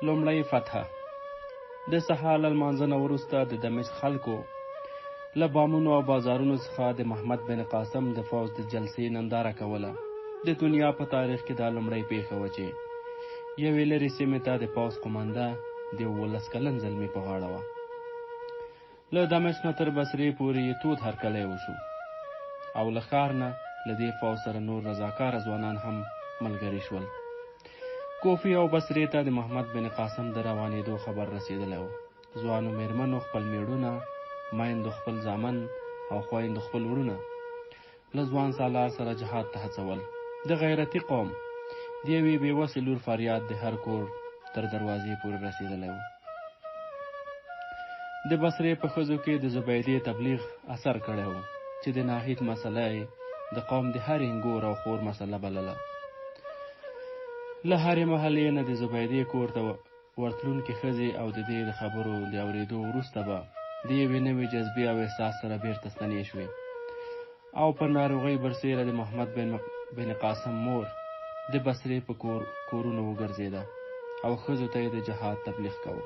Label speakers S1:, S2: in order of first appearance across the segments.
S1: لومړۍ فتحه. د سهار له لمانځه نه وروسته د دمشق خلکو له بامونو او بازارونو څخه د محمد بن قاسم د فوځ د جلسې ننداره کوله. د دنیا په تاریخ کې دا لومړۍ پېښه وه چې یوې لرې سیمې ته د پوځ قومنده د 17 کلن زلمي په غاړه وه. له دمشق نه تر بصرې پورې یې تود هرکلی وشو او له ښار نه له دې فوځ سره نور رضاکاره ځوانان هم ملګري شول. کوفې او بصرې ته د محمد بن قاسم د روانېدو خبر رسېدلی و. ځوانو مېرمنو خپل مېړونه، میندو خپل زامن او خویندو خپل وړونه له ځوان سالار سره جهاد ته هڅول. د غیرتي قوم د یوې بې وسې لور فریاد د هر کور تر دروازې پورې رسېدلی و. د بصرې په ښځو کې د زبیدې تبلیغ اثر کړی و چې د ناهید مسله یې د قوم د هرې انګور او خور مسله بلله. له هرې محلې نه د زبیدې کور ته ورتلونکې ښځې او د دې د خبرو د اورېدو وروسته به د یوې نوې جذبې او احساس سره بېرته ستنې شوې او پر ناروغۍ برسېره د محمد بن قاسم مور د بصرې په کورونو وګرځېده او ښځو ته یې د جهاد تبلیغ کاوه.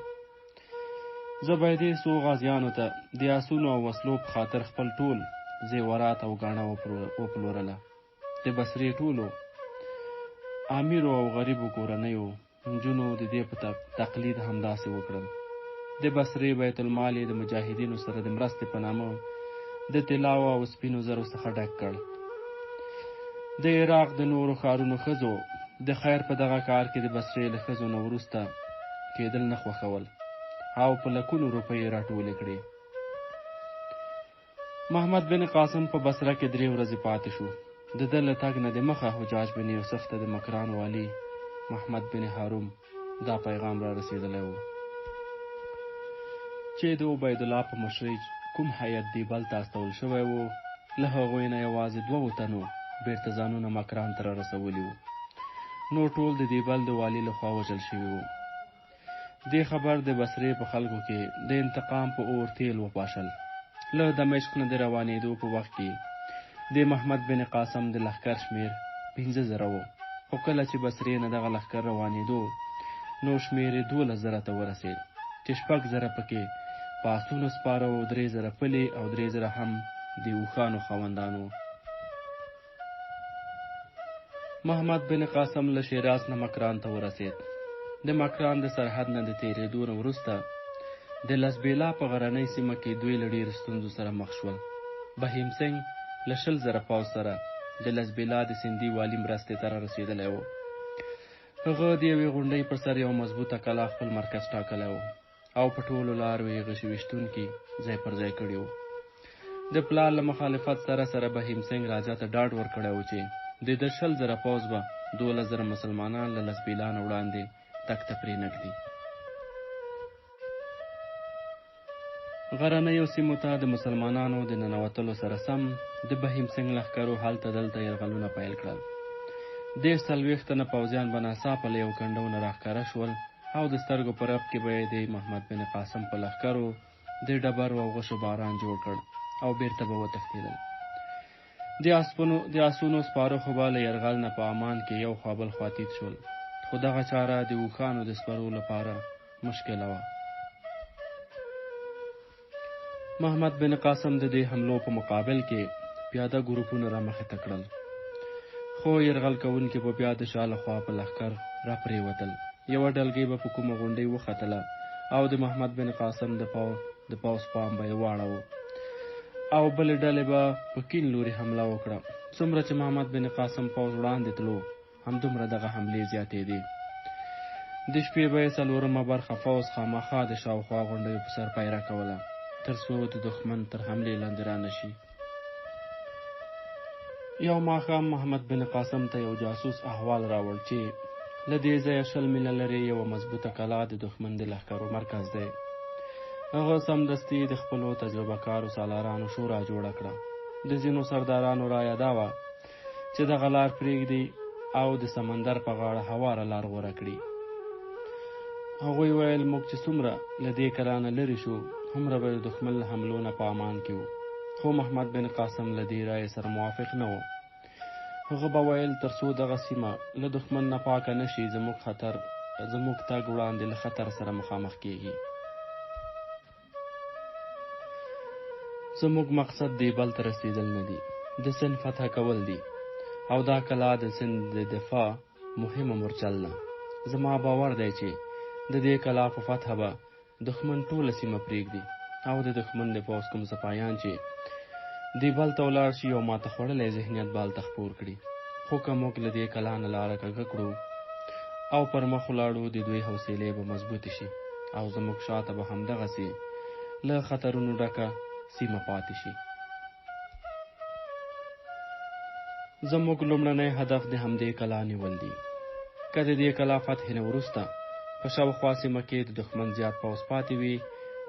S1: زبیدې څو غازیانو ته د اسونو او وسلو په خاطر خپل ټول زیورات او ګاڼه وپلورله. د بصرې ټولو امیرو او غریبو کورنیو نجونو د دې په تقلید همداسې وکړل. د بصرې بیت المال یې د مجاهدینو سره د مرستې په نامه د طلاو او سپینو زرو څخه ډک کړ. د عراق د نورو ښارونو ښځو د خیر په دغه کار کې د بصرې له ښځو نه وروسته کېدل نه خوښول او په لکونو روپۍ یې راټولې کړې. محمد بن قاسم په بصره کې 3 ورځې پاتې شو. د ده له تګ نه دمخه حجاج بن یوسف ته د مکران والي محمد بن هاروم دا پیغام را رسېدلی و چې د عبیدالله په مشرۍ کوم هیئت دیبل ته استول شوی و، له هغوی نه یوازې 2 تنو بېرته ځانونه مکران ته رارسولي وو، نور ټول د دیبل د والي له خوا وژل شوي وو. دې خبر د بصرې په خلکو کې د انتقام په اور تیل وپاشل. له دمشق نه د روانېدو په وخت کې د محمد بن قاسم د لښکر شمېر 5000 و، خو کله چې بصرې نه دغه لښکر روانېدو نو شمېر یې 12000 ته ورسېد چې 6000 پکې په اسونو سپاره وو، 3000 پلي او 3000 هم د اوښانو خاوندان وو. محمد بن قاسم له شیراز نه مکران ته ورسېد. د مکران د سرحد نه د تېرېدو نه وروسته د لسبیلا په غرنۍ سیمه کې دوی له ډېرو ستونزو سره مخ شول. بهیم سنګ له 20000 پوځ سره د لسبیلا د سندي والي مرستې ته رارسېدلی و. هغه د یوې غونډۍ پر سر یوه مضبوطه کلا خپل مرکز ټاکلی و او په ټولو لارو یې غشي ویشتونکي ځای پر ځای کړي وو. د پلار له مخالفت سره سره بهیم سنګ راجا ته ډاډ ورکړی و چې د ده 20000 پوځ به 12000 مسلمانان له لسبیلا نه وړاندې تګ ته پرې نه ږدي. غرنیو سیمو ته د مسلمانانو د ننوتلو سره سم د بهیم سنګ لښکرو هلته دلته یرغلونه پیل کړل. 43 تنه پوځیان به ناڅاپه له یو کنډو نه راښکاره شول او د سترګو په رپ کې به یې د محمد بن قاسم په لښکرو د ډبرو او غشو باران جوړ کړ او بیرته به وتښتېدل. د اسونو سپاره خو به له یرغل نه په امان کې یو خوا بل خوا تیت شول، خو دغه چاره د اوښانو د سپرو لپاره مشکله وه. محمد بن قاسم د دې حملو په مقابل کې پیاده ګروپونه رامخې ته کړل، خو یرغل کوونکي به بیا د شا له خوا په لښکر راپرېوتل. یوه ډلګۍ به په کومه غونډۍ وختله او د محمد بن قاسم د پوځ پام به یې واړاوه او بلې ډلې به په کین لوري حمله وکړه. څومره چې محمد بن قاسم پوځ وړاندې تلو همدومره دغه حملې زیاتېدې. د شپې به یې څلورمه برخه فوځ خامخا د شاوخوا غونډیو په سر پیره کوله تر څو د دښمن تر حملې لاندې رانه شي. یو ماښام محمد بن قاسم ته یو جاسوس احوال راوړ چې له دې ځایه 20 میله لرې یوه مضبوطه کلا د دښمن د لښکرو مرکز دی. هغه سمدستي د خپلو تجربه کارو سالارانو شورا جوړه کړه. د ځینو سردارانو رایه دا وه چې دغه لار پرېږدي او د سمندر په غاړه هواره لار غوره کړي. هغوی ویل موږ چې څومره له دې کلا نه لرې شو هومره به د دښمن له حملو نه په امان کې وو. خو محمد بن قاسم له دې رایې سره موافق نه و. هغه به ویل تر څو دغه سیمه له دښمن نه پاکه نه شي زموږ خطر زموږ تګ وړاندې له خطر سره مخامخ کیږي. زموږ مقصد دیبل ته رسېدل نه دي، د سند فتح کول دي او دا کلا د سند د دفاع مهمه مورچل ده. زما باور دی چې د دې کلا په فتح به دښمن ټوله سیمه پرېږدي او د دښمن د پوځ کوم سپایان چې دیبل ته ولاړ شي یو ماته خوړلی ذهنیت به هلته خپور کړي. خو که موږ له دې کلا نه لاره کږه کړو او پر مخ ولاړو، د دوی حوصلې به مضبوطې شي او زموږ شاته به همدغسې له خطرونو ډکه سیمه پاتې شي. زموږ لومړنی هدف د همدې کلا نیول دي. که د دې کلا فتحې نه وروسته په شاوخوا سیمه کې د دښمن زیات پوځ پاتې وي،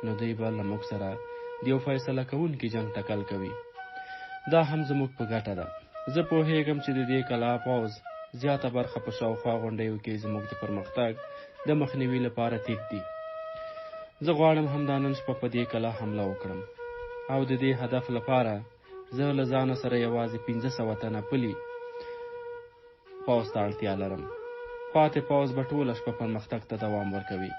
S1: نو دوی به له موږ سره د یو فیصله کوونکي جنګ تکل کوي. دا هم زموږ په ګټه ده. زه پوهېږم چې د دې کلا پوځ زیاته برخه په شاوخوا غونډیو کې زموږ د پرمختګ د مخنیوي لپاره تیت دي. زه غواړم همدا نن شپه په دې کلا حمله وکړم او د دې هدف لپاره زه له ځانه سره یوازې 500 تنه پلي پوځ ته اړتیا لرم. پاتې پوځ به ټوله شپه پرمختګ ته دوام ورکوي.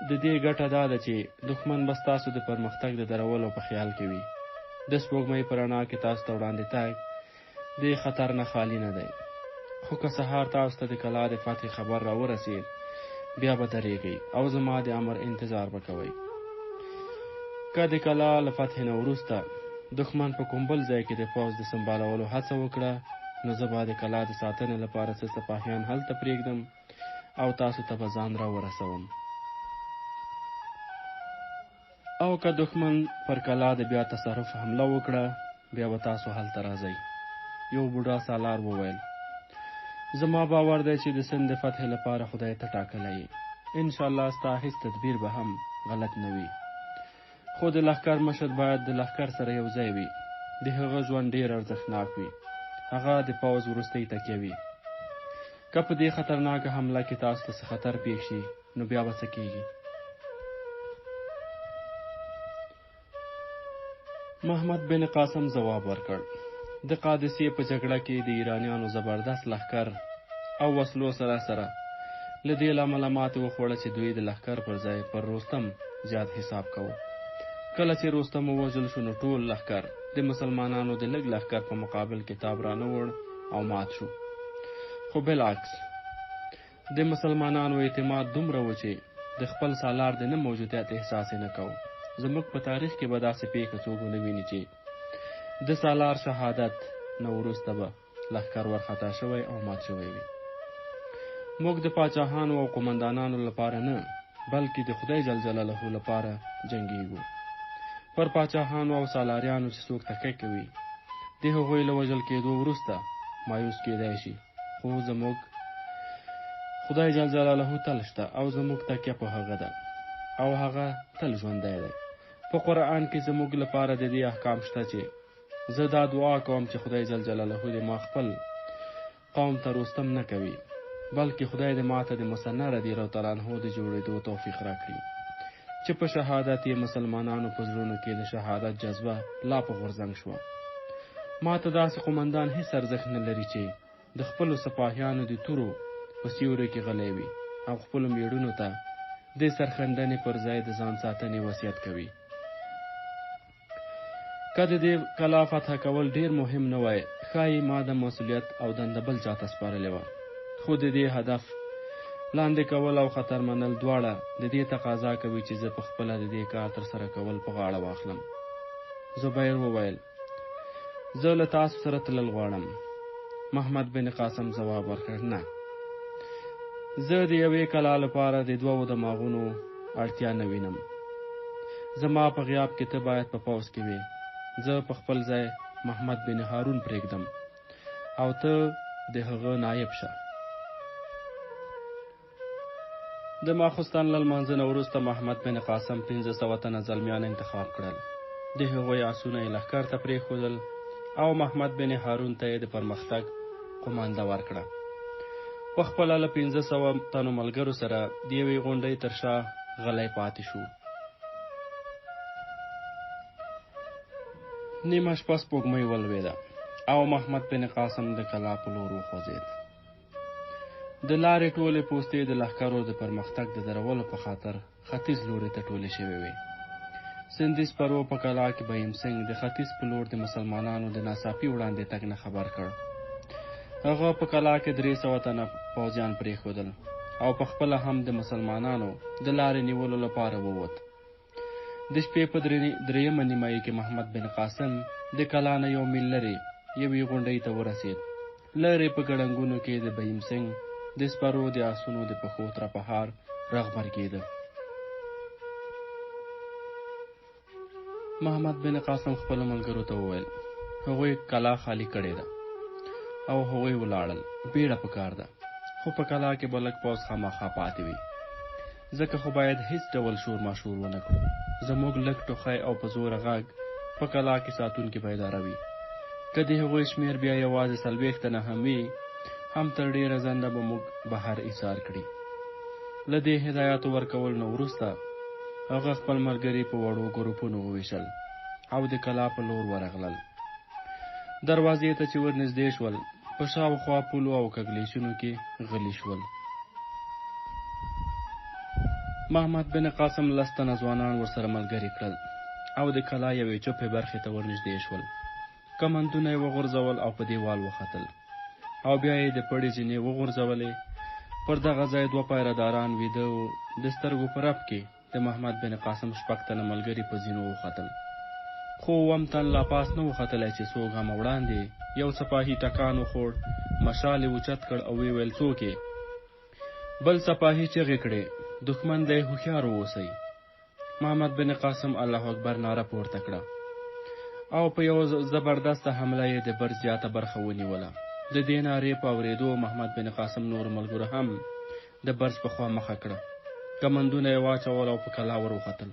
S1: د دې ګټه دا ده چې دښمن به ستاسو د پرمختګ د درولو په خیال کې وي. د سپوږمۍ په رڼا کې تاسو ته وړاندې تګ د خطر نه خالي نه دی. خو که سهار تاسو ته د کلا د فتحې خبر راورسید، بیا به درېږئ او زما د امر انتظار به کوئ. که د کلا له فتحې نه وروسته دښمن په کوم بل ځای کې د پوځ د سمبالولو هڅه وکړه، نو زه به د کلا د ساتنې لپاره څه سپاهیان هلته پرېږدم او تاسو ته به ځان راورسوم. او که دښمن پر کلا د بیا تصرف حمله وکړه، بیا به تاسو هلته راځئ. یو بوډا سالار وویل، زما باور دی چې د سند د فتحې لپاره خدای ته ټاکلی یې. انشاءالله ستا هیڅ تدبیر به هم غلط نه وي. خو د لښکر مشر باید د لښکر سره یو ځای وي. د هغه ژوند ډېر ارزښتناک وي. هغه د پوځ وروستۍ تکیه وي. که په دې خطرناکه حمله کې تاسو ته څه خطر پېښ شي، نو بیا به څه کېږي؟ محمد بن قاسم ځواب ورکړ، د قادسیې په جګړه کې د ایرانیانو زبردست لښکر او وسلو سره سره له دې لامله ماتې وخوړه چې دوی د لښکر پر ځای پر رستم زیات حساب کاوه. کله چې رستم ووژل شو، نو ټول لښکر د مسلمانانو د لږ لښکر په مقابل کې تاب رانه وړ او مات شو. خو بالعکس د مسلمانانو اعتماد دومره و چې د خپل سالار د نه موجودیت احساس یې نه کاوه. زموږ په تاریخ کې به داسې پېښه څوک ونه ویني چې د سالار شهادت نه وروسته به لښکر ورخطا شوی او مات شوی وي. موږ د پاچاهانو او قومندانانو لپاره نه، بلکې د خدای جل جلاله لپاره جنګیږو. پر پاچاهانو او سالاریانو چې څوک تکیه کوي، د هغوی له وژل کېدو وروسته مایوس کېدای شي، خو زموږ خدای جل جلاله تل شته او زموږ تکیه په هغه ده او هغه تل ژوندی دی. په قرآن کې زموږ لپاره د دې احکام شته چې زه دا دعا کوم چې خدای جل جلاله دې ما خپل قوم ته رستم نه کوي، بلکې خدای دې ماته د مثنی رضی الله تعالی عنه د جوړېدو توفیق راکړي چې په شهادت یې مسلمانانو په زړونو کې د شهادت جذبه لا په غورځنګ شوه. ما ته داسې قومندان هیڅ ارزښت نه لري چې د خپلو سپاهیانو د تورو په سیوري کې غلی وي او خپلو میړونو ته د سرښندنې پر ځای د ځان ساتنې وصیت کوي. که د دې کلا فتح کول ډېر مهم نه وای، ښایي ما د مسؤلیت او دنده بل چا ته سپارلې وه. خو د دې هدف لاندې کول او خطر منل دواړه د دې تقاضا کوي چې زه په خپله د دې کار ترسره کول په غاړه واخلم. زبیر وویل، زه له تاسو سره تلل غواړم. محمد بن قاسم ځواب ورکړ، نه، زه د یوې کلا لپاره د دوو دماغونو اړتیا نه وینم. زما په غیاب کې ته باید په پوځ کې وې. زه په خپل ځای محمد بن هارون پرېږدم او ته د هغه نایب شه. د ماخوستن له لمانځه نه وروسته محمد بن قاسم 500 تنه زلمیان انتخاب کړل. د هغوی آسونه یې لښکر ته پرېښودل او محمد بن هارون ته یې د پرمختګ قومانده ورکړه. په خپله له 500 تنو ملګرو سره د یوې غونډۍ تر شا غلی پاتې شو. نیمه شپه سپوږمۍ ولوېده او محمد بن قاسم د کلا په لور وخوځېد. د لارې ټولې پوستې د لښکرو د پرمختګ د درولو په خاطر ختیځ لوري ته ټولې شوې وې. سندي سپرو په کلا کې بهیم سنګ د ختیځ په لور د مسلمانانو د ناڅاپي وړاندې تګ نه خبر کړ. هغه په کلا کې 300 تنه پوځیان پرېښودل او په خپله هم د مسلمانانو د لارې نیولو لپاره ووت. د شپې په درېیمه نیمایي کې محمد بن قاسم د کلا نه یو میل لرې یوې غونډۍ ته ورسېد. لرې په ګړنګونو کې د بهیم سنګ د سپرو د آسونو د پښو ترپهار راغبرګېده. محمد بن قاسم خپلو ملګرو ته وویل، هغوی کلا خالي کړې ده او هغوی ولاړل، بیړه په کار ده، خو په کلا کې به لږ پوځ خامخا پاتې وي، ځکه خو باید هیڅ ډول شور ماشور ونه کړو. زموږ لږ ټوخی او په زوره غږ په کلا کې ساتونکي بیداروي. که د هغوی شمېر بیا یوازې 40 تنه هم وي، هم تر ډېره ځنډه به موږ بهر ایسار کړي. له دې هدایاتو ورکولو نه وروسته هغه خپل ملګري په وړو ګروپونو وویشل او د کلا په لور ورغلل. دروازې ته چې ورنږدې شول، په شاوخوا پولو او کږلېچونو کې غلي شول. محمد بن قاسم 10 تنه ځوانان ورسره ملګري کړل او د کلا یوې چوپې برخې ته ورنږدې شول. کمندونه یې وغورځول او په دیوال وختل او بیا یې د پړې زینې وغورځولې. پر دغه ځای دوه پیره داران ویده وو. د سترګو په رپ کې د محمد بن قاسم 6 تنه ملګري په زینو وختل، خو اووم تن لا پاس نه و ختلی چې څو ګامه وړاندې یو سپاهي ټکان وخوړ، مشال یې اوچت کړ او ویې ویل، څوک یې؟ بل سپاهي چغې کړې، دښمن دی، هوښیار واوسئ. محمد بن قاسم الله اکبر ناره پورته کړه او په یو زبردسته حمله یې د برج زیاته برخه ونیوله. د دې نارې په اورېدو محمد بن قاسم نورو ملګرو هم د برج په خوا مخه کړه، کمندونه یې واچول او په کلا ور وختل.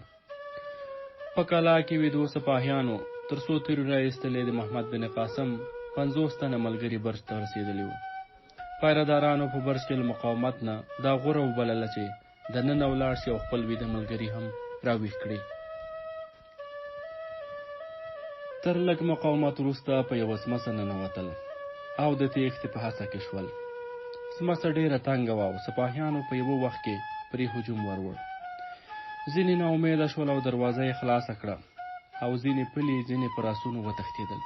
S1: په کلا کې ویدو سپاهیانو تر څو تورې را ایستلې د محمد بن قاسم 50 تنه ملګري برج ته رسېدلي وو. پیره دارانو په برج کې له مقاومت نه دا غوره وبلله چې دننه ولاړ شي او خپل ویده ملګري هم راویښ کړي. تر لږ مقاومت وروسته په یوه سمڅه ننوتل او د تېښتې په هڅه کې شول. سمڅه ډېره تنګه وه او سپاهیانو په یوه وخت کې پرې هجوم وروړ. ځینې ناامیده شول او دروازه یې خلاصه کړه او ځینې پلي ځینې پر آسونو وتښتېدل.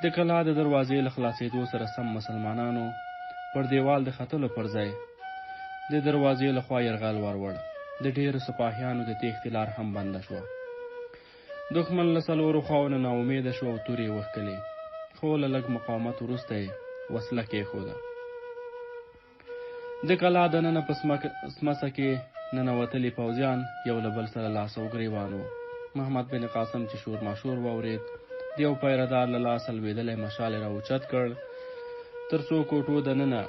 S1: د کلا د دروازې له خلاصېدو سره سم مسلمانانو پر دیوال د ختلو پر ځای د دروازې له خوا یرغل وروړ. د ډېرو سپاهیانو د تېښتې لار هم بنده شوه. دښمن له څلورو خواو نه ناامیده شو او تورې یې وښکلې، خو له لږ مقاومت وروسته یې وسله کېښوده. د کلا دننه په سمڅه کې ننوتلي پوځیان یو له بل سره لاس او ګریوان وو. محمد بن قاسم چې شور ماشور واورېد، د یو پیره دار له لاسه لوېدلی مشال یې راوچت کړ، تر څو کوټو دننه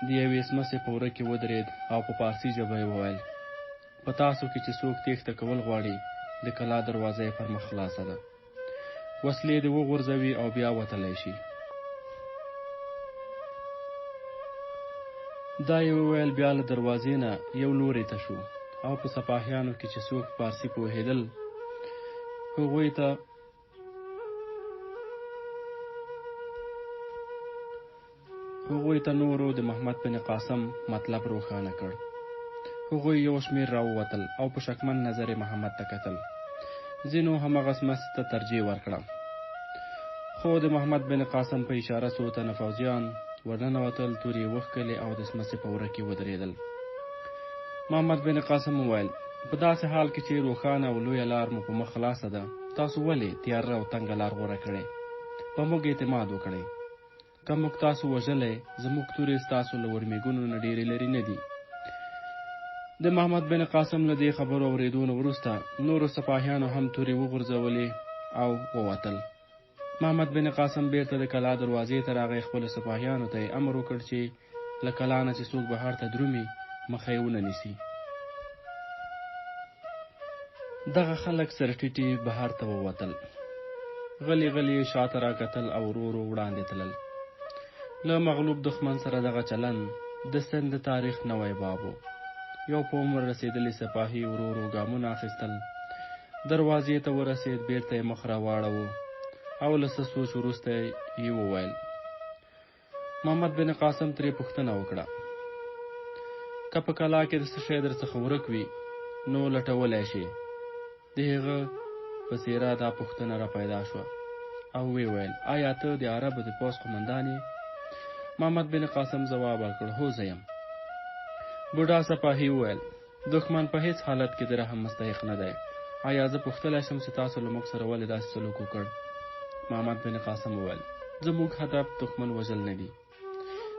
S1: د یوې سمڅې په وره کې ودرېد او په پارسي ژبه یې وویل، په تاسو کې چې څوک تېښته کول غواړي، د کلا دروازه یې پر مخ خلاصه ده، وسلې دې وغورځوي او بیا وتلی شي. دا یې وویل، بیا له دروازې نه یو لوري ته شو او په سپاهیانو کې چې څوک پارسي پوهېدل هغوی ته نورو د محمد بن قاسم مطلب روښانه کړ. هغوی یو شمېر راووتل او په شکمن نظر یې محمد ته کتل. ځینو همغه سمڅې ته ترجیح ورکړه، خو د محمد بن قاسم په اشاره څو تنه فوځیان ورننوتل، تورې یې وښکلې او د سمڅې په وره کې ودرېدل. محمد بن قاسم وویل، په داسې حال کې چې روښانه او لویه لار مو په مخ خلاصه ده، تاسو ولې تیاره او تنګه لار غوره کړې؟ په موږ اعتماد وکړئ. که موږ تاسو وژلی، زموږ تورې ستاسو له ورمېږونو نه ډېرې لرې نه دي. د محمد بن قاسم له دې خبرو اورېدو نه وروسته نورو سپاهیانو هم تورې وغورځولې او ووتل. محمد بن قاسم بیرته د کلا دروازې ته راغی، خپلو سپاهیانو ته یې امر وکړ چې له کلا نه چې څوک بهر ته درومي مخه یې ونه نیسي. دغه خلک سرټیټي بهر ته ووتل، غلي غلي یې شاته راکتل او ورو ورو وړاندې تلل. له مغلوب دښمن سره دغه چلند د سند د تاریخ نوی باب و. یو په عمر رسېدلي سپاهي ورو ورو ګامونه اخیستل، دروازې ته ورسېد، بیرته یې مخ راواړاوه او له څه سوچ وروسته یې وویل، محمد بن قاسم ترې پوښتنه وکړه، که په کلا کې د څه شی درڅخه ورک وي نو لټولی شې؟ د هغه په څېره دا پوښتنه را پیدا شوه او ویې ویل، آیا ته د عربو د پوځ قومندان یې؟ محمد بن قاسم ځواب ورکړ، هو زه یم. بوډا سپاهي وویل، دښمن په هیڅ حالت کې د رحم مستحق نه دی. آیا زه پوښتلی شم چې تاسو له موږ سره ولې داسې سلوک وکړ؟ محمد بن قاسم وویل، زموږ هدف دښمن وژل نه دي،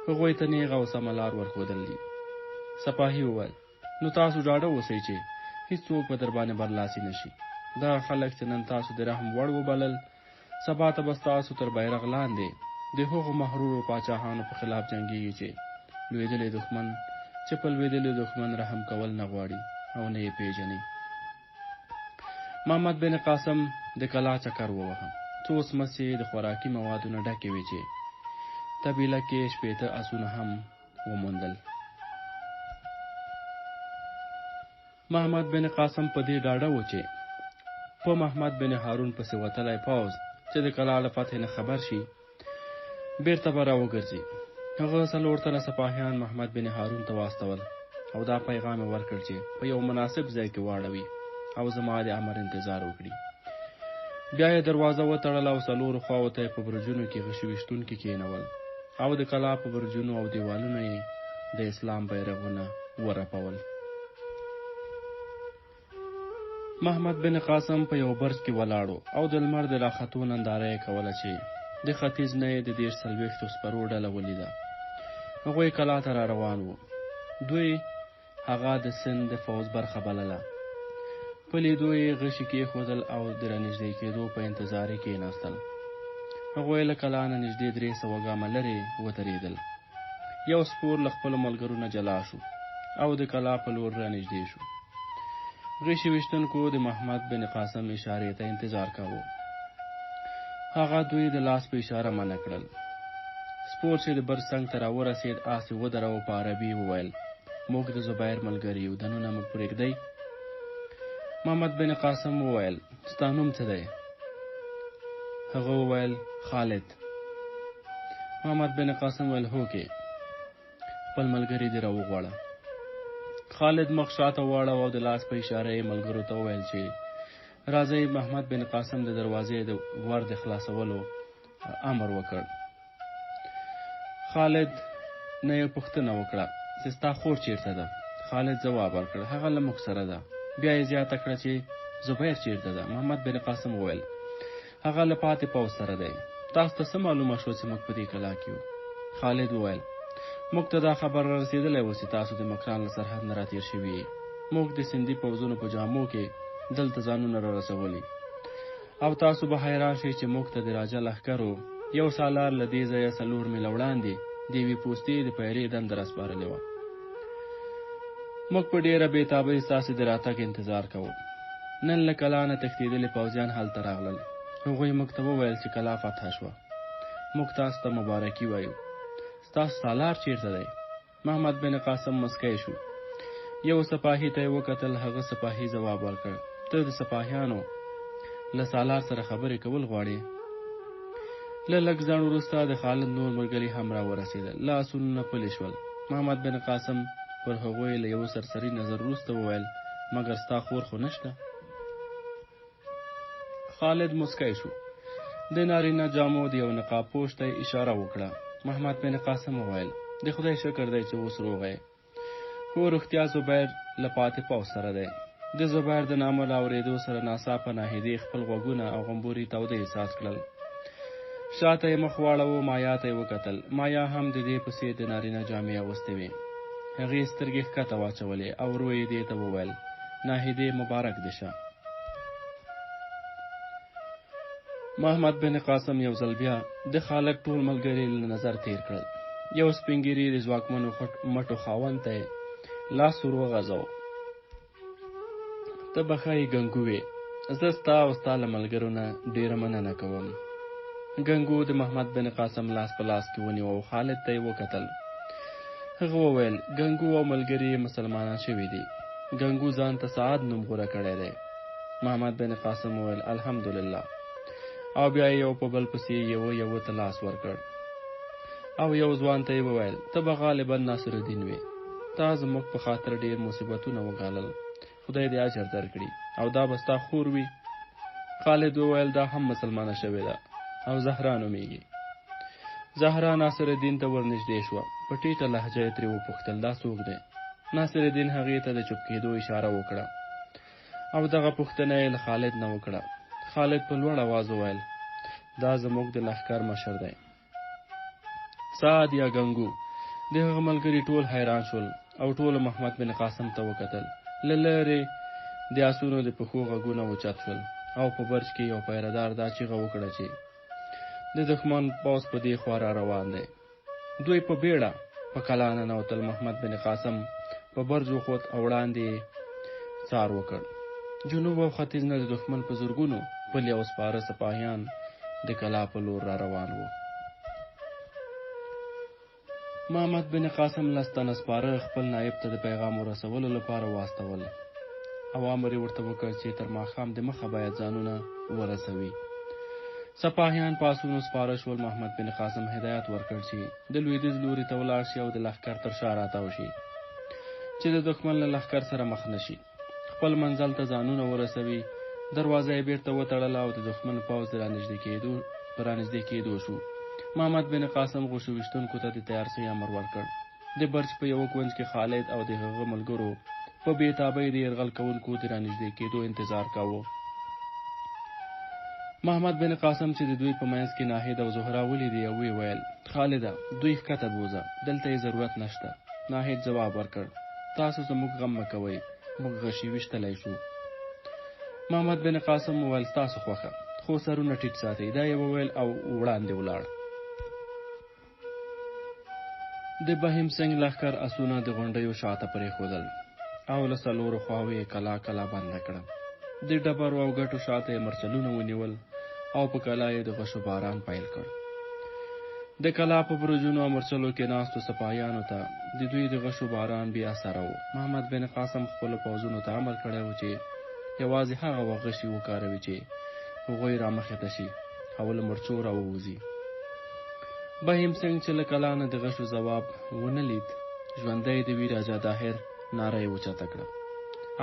S1: هغوی ته نیغه او سمه لار ورښودل دي. سپاهي وویل، نو تاسو ډاډه اوسئ چې هیڅوک به درباندې برلاسي نه شي. دغه خلک چې نن تاسو د رحم وړ وبلل، سبا ته به ستاسو تر بیرغ لاندې د هغو محرورو پاچاهانو په خلاف جنګیږي چې لوېدلی دښمن چې په لوېدلي دښمن رحم کول نه غواړي او نه یې پېژني. محمد بن قاسم د کلا چکر ووهه. څو سمڅې د خوراکي موادو نه ډکې وې چې طبیله کې 60 اسونه هم وموندل. محمد بن قاسم په دې ډاډه و چې په محمد بن هارون پسې وتلی پوځ چې د کلا له فتحې نه خبر شي بیرته به راوګرځي. هغه 4 تنه سپاهیان محمد بن هارون ته واستول او دا پیغام یې ورکړ چې په یو مناسب ځای کې واړوي او زما د امر انتظار وکړي. بیا یې دروازه وتړله او 4 خواوو ته یې په برجونو کې غشي ویشتونکي کښېنول او د کلا په برجونو او دیوالونو یې د اسلام بیرغونه ورپول. محمد بن قاسم په یو برج کې ولاړو او د لمر د راختو ننداره یې کوله چې د ختیځ نه یې د 40-40 سپرو ډله ولیده. هغوی کلا ته را روان وو. دوی هغه د سند د فوځ برخه بلله. په لیدو یې غشي کېښودل او د رانږدې کېدو په انتظار یې کېناستل. هغوی له کلا نه نږدې 300 ګامه لرې ودرېدل. یو سپور له خپلو ملګرو نه جلا شو او د کلا په لور رانږدې شو. غشي ویشتونکو د محمد بن قاسم اشارې ته انتظار کاوه. هغه دوی د لاس په اشاره منع کړل. سپور چې د برج څنګ ته راورسېد، آس یې ودراوه، په عربي یې وویل، موږ د زبیر ملګري یو، دننه مو پرېږدئ. محمد بن قاسم وویل، ستا نوم څه دی؟ هغه وویل، خالد. محمد بن قاسم ویل، هوکې، خپل ملګري دې راوغواړه. خالد مخ شاته واړاوه او د لاس په اشاره یې ملګرو ته وویل چې راځئ. محمد بن قاسم د دروازې د ور د خلاصولو امر وکړ. خالد نه یې پوښتنه وکړه چې ستا خور چیرته ده؟ خالد ځواب ورکړ، هغه له موږ سره ده. بیا یې زیاته کړه چې زبیر چیرته ده؟ محمد بن قاسم وویل، هغه له پاتې پوځ سره دی. تاسو ته څه معلومه شوه چې موږ په دې کلا کې یو؟ خالد وویل، موږ ته دا خبر را رسېدلی و چې تاسو د مکران له سرحد نه راتېر شوي یئ. موږ د سندي پوځونو په جامو کې دلته ځانونه را رسولي او تاسو به حیران شئ چې موږ ته د راجه لښکرو یو سالار له دې ځایه 4 میله وړاندې د یوې پوستې د پیرې دنده راسپارلې وه. موږ په ډېره بېتابۍ ستاسې د راتګ انتظار کوو. نن له کلا نه تښتېدلي پوځیان هلته راغلل. هغوی موږ ته وویل چې کلا فتح شوه. موږ تاسو ته مبارکي وایو. ستاسو سالار چیرته دی؟ محمد بن قاسم مسکی شو. یو سپاهي ته یې وکتل. هغه سپاهي ځواب ورکړ، ته د سپاهیانو له سالار سره خبرې کول غواړې؟ له لږ ځنډ وروسته د خالد نور ملګري هم راورسېدل. له اسونو نه پلي شول. محمد بن قاسم پر هغوی له یوه سرسري نظر وروسته وویل، مګر ستا خور خو نشته؟ خالد مسکی شو. د نارینه جامو د یو نقاب پوش ته یې اشاره وکړه. محمد بن قاسم وویل، د خدای شکر دی چې اوس روغ یې. هو رښتیا زبیر له پاتې پوځ سره دی. د زبیر د نامه له اورېدو سره ناڅاپه ناهیدې خپل غوږونه او غمبوري تاوده احساس کړل. شاته یې مخ واړاوه، مایا ته یې وکتل. مایا هم د دې په څېر د نارینه جامې اغوستې وې. هغې سترګې ښکته واچولې او ورو یې دې ته وویل، ناهیدې مبارک دې شه. محمد بن قاسم یو ځل بیا د خالد ټول ملګري له نظر تېر کړل. یو سپین ږیري د ځواکمنو مټو خاوند ته یې لاس ور وغځاوه. ته به ښایي ګنګو وې. زه ستا او ستا له ملګرو نه ډېره مننه کوم. ګنګو د محمد بن قاسم لاس په لاس کې ونیو او خالد ته یې وکتل. هغه وویل، ګنګو او ملګري یې مسلمانان شوي دي. ګنګو ځان ته سعد نوم غوره کړی دی. محمد بن قاسم وویل، الحمدلله. او بیا یې یو په بل پسې یوه یوه ته لاس ورکړ. او یو ځوان ته یې وویل، ته به غالبا ناصرالدین وې، تا زموږ په خاطر ډېر مصیبتونه وګالل، خدای دې اجر درکړي، او دا به ستا خور وي؟ خالد وویل، دا هم مسلمانه شوې ده او زهرا نومېږي. زهرا ناصرالدین ته ورنږدې شوه، په ټیټه لهجه یې ترې وپوښتل، دا څوک دی؟ ناصرالدین هغې ته د چوپ کېدو اشاره وکړه او دغه پوښتنه یې له خالد نه وکړه. خالد په لوړ اواز وویل، دا زموږ د لښکر مشر دی. سعد یا ګنګو د هغه ملګري ټول حیران شول او ټولو محمد بن قاسم ته وکتل. له لرې د اسونو د پښو غږونه اوچت شول او په برج کې یو پیردار دا چیغه وکړه چې د دښمن پوځ په دې خوا را روان دی. دوی په بیړه په کلا ننوتل. محمد بن قاسم په برج وخوت او وړاندې یې څار وکړ. جنوب او ختیځ نه د دښمن په زرګونو پلي او سپاره سپاهیان د کلا په لور را روان وو. محمد بن قاسم لس تنه سپاره خپل نایب ته د پیغام ورسولو لپاره واستول او امر یې ورته وکړ چې تر ماښام د مخه باید ځانونه ورسوي. سپاهیان په اسونو سپاره شول. محمد بن قاسم هدایت ورکړ چې د لویدیځ لوري ته ولاړ شي او د لښکر تر شا راتاو شي چې د دښمن له لښکر سره مخ نه شي. خپل منزل ته ځانونه ورسوي. دروازه یې بیرته وتړله او د دښمن پوځ د رانږدې کېدو په رانږدې کېدو شو. محمد بن قاسم غشو ویشتونکو ته د تیارسۍ امر ورکړ. د برج په یوه کونج کې خالد او د هغه ملګرو په بې تابۍ د یرغل کوونکو د رانږدې کېدو انتظار کاوه. محمد بن قاسم چې د دوی په منځ کې ناهید او زهرا ولیدې او ویې ویل، خالده دوی ښکته بوځه، دلته یې ضرورت نشته. ناهید ځواب ورکړ، تاسو زموږ غم مه کوئ، موږ غشي ویشتلی شو. محمد بن قاسم وویل، ستاسو خوښه، خو سرونه ټیټ ساتئ. دا یې وویل او وړاندې ولاړ. د بهیم سنګ لښکر اسونه د غونډیو شاته پرېښودل او له څلورو خواوو یې کلا کلا بنده کړه. د ډبرو او ګټو شاته یې مرچلونه ونیول او په کلا یې د غشو باران پیل کړ. د کلا په برجونو او مرچلو کې ناستو سپاهیانو ته د دوی د غشو باران بې اثره و. محمد بن قاسم خپلو پوځونو ته امر کړی و چې یوازې هغه وخت غشي وکاروي چې هغوی رامخې ته شي او له مرچو راووځي. بهیم سنګ چې له کلا نه د غشو ځواب ونه لید، ژوندی د وي راجا داهر ناره یې اوچته کړه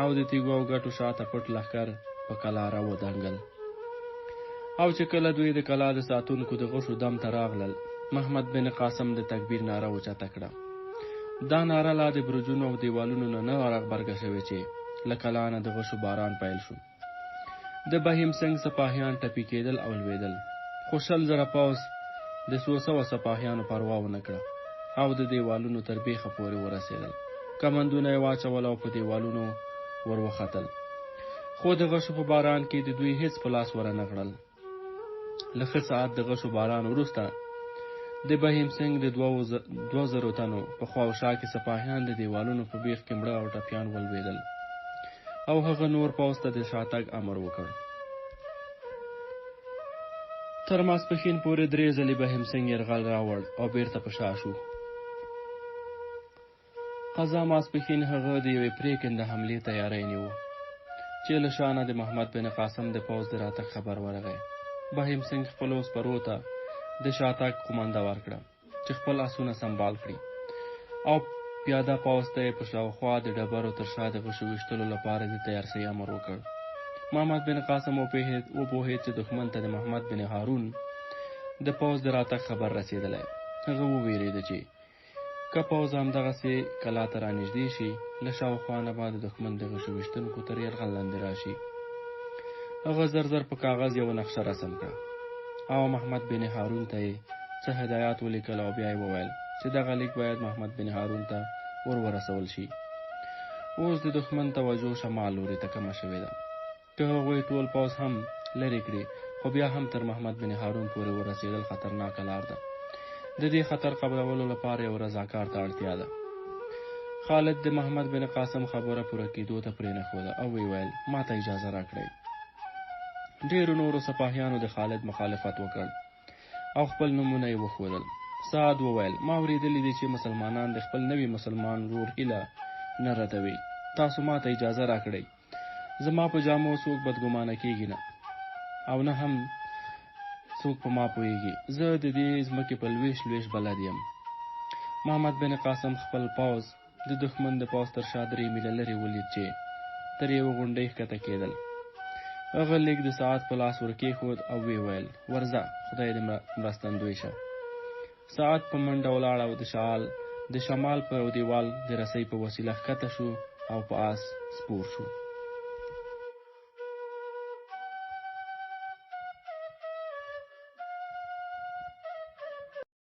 S1: او د تیږو او ګټو شاته پټ لښکر په کلا راودانګل. او چې کله دوی د کلا د ساتونکو د غشو دم ته راغلل، محمد بن قاسم د تکبیر ناره اوچته کړه. دا ناره لا د برجونو او دیوالونو نه نه راغبرګه شوې چې له کلا نه د غشو باران پیل شو. د بهیم سنګ سپاهیان ټپي کېدل او لوېدل، خو 20,000 پوځ د څو سوه سپاهیانو پروا ونه کړه او د دیوالونو تر بیخه پورې ورسېدل. کمندونه یې واچول او په دیوالونو ور وختل، خو د غشو په باران کې د دوی هیڅ په لاس ورنه غړل. له ښه ساعت د غشو باران وروسته د بهیم سنګ د 2000 تنو په خواوشا کې سپاهیان د دیوالونو په بیخ کې مړه او ټپیان ولوېدل او هغه نور پوځ ته د شاتګ امر وکړ. تر ماسپښین پورې درې ځلې بهیم سنګ یرغل راوړ او بیرته په شا شو. قضا ماسپښین هغه د یوې پرېکنده حملې تیاری نیوه چې له شا نه د محمد بن قاسم د پوځ د راتګ خبر ورغی. بهیم سنګ خپلو سپرو ته د شاتګ قومانده ورکړه چې خپل اسونه سمبال کړي او پیاده پوځ ته یې په شاوخوا د ډبرو تر شا د غشو ویشتلو لپاره د تیارسۍ امر وکړ. محمد بن قاسم وپوهېد چې دښمن ته د محمد بن هارون د پوځ د راتګ خبر رسېدلی. هغه ووېرېده چې که پوځ همدغسې کلا ته رانږدې شي، له شاوخوا نه به د دښمن د غشو ویشتونکو تر یرغل لاندې راشي. هغه زر زر په کاغذ یوه نقشه رسم کړه او محمد بن هارون ته یې څه هدایات ولیکل او بیا یې وویل چې دغه لیک باید محمد بن هارون ته ور ورسول شي. اوس د دښمن توجه شمال لوري ته کمه شوې ده. که هغوی ټول پوځ هم لرې کړي، خو بیا هم تر محمد بن هارون پورې ورسېدل خطرناکه لار ده. د دې خطر قبلولو لپاره یو رضاکار ته اړتیا ده. خالد د محمد بن قاسم خبره پوره کېدو ته پرېنښوده او ویې ویل، ما ته اجازه راکړئ. ډېرو نورو سپاهیانو د خالد مخالفت وکړ او خپل نومونه یې وښودل. سعد وویل، ما اورېدلي دي چې مسلمانان د خپل نوي مسلمان ورور هیله نه ردوي. تاسو ما ته اجازه راکړئ. زما په جامو څوک بدګمانه کېږي نه او نه هم څوک په ما پوهېږي. زه د دې ځمکې په لوېشت لوېشت بلد یم. محمد بن قاسم خپل پوځ د دښمن د پوځ تر شا درې میله لرې ولید چې تر یوه غونډۍ ښکته کېدل. هغه لیک د سعد په لاس ور کېښود او ویې ویل، ورځه، خدای دې مرستندوی شه. سعد په منډه ولاړ او د شعال د شمال په یو دیوال د رسۍ په وسیله ښکته شو او په آس سپور شو.